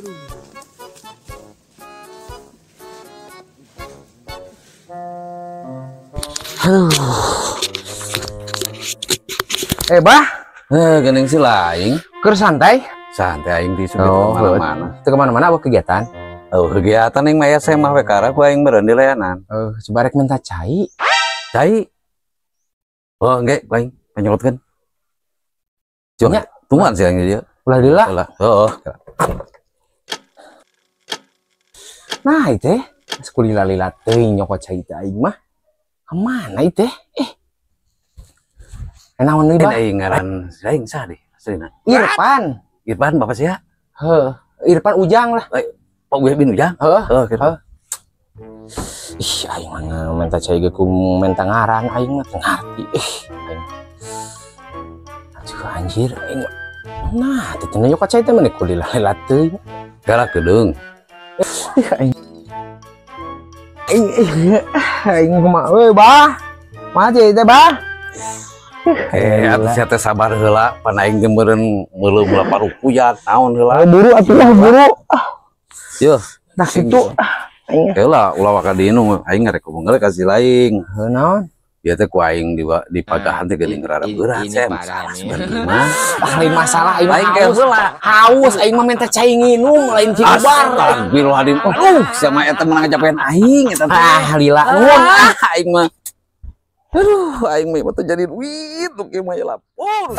Aduh. Bah, geuning si laing. Keur santai. Santai aing di sudah kemana-mana. Teu kemana-mana apa kegiatan? Oh, kegiatan yang maya saya mah we karep aing meureun di layanan. Coba rek minta cai. Cai? Oh, engke aing panyolotkeun. Coba tungguan sih aing dia. Ulah lila. Ulah. Heeh. Nah, itu teh kulila-lila teuing nyokot cai teh aing mah. Kemana itu? Naon deui, Bah? Aing ngaran aing saha deh aslinya? Irfan. Irfan bapak sia? Heuh, Irfan Ujang lah. Pak Gue bin Ujang? Heeh. Heeh, gitu. Ih, aing mah minta cai ge ku minta ngaran aing mah teu ngarti. Ih, aing. Aduh anjir aing. Nah, teh teu nyokot cai teh mah kulila-lila teuing. Galak geudeung. Ih, aing. Aing kumaha euy, Bah? Mah cai teh, Bah? Atuh sia teh sabar heula, pan aing teh meureun meuleuh mula parukuyak naon heula. Buru atuh lah, buru. Yeuh, nah kitu. Heula ulah waka diinum aing ngarek ngomong ka si laing. Heuh naon? Ieu teh ku aing di pagahan teh geuning rada berat sia masalah sebenarnya mah. Ah, lain masalah aing lain haus. Haus aing mah minta cai nginum lain ciubar. Astagfirullahaladzim. Aduh, sia mah eta meunang ngajapean aing eta teh. Ah, lila nuhun ah aing mah. Aduh, aing mah teh jadi duit tuh kieu mah lapor.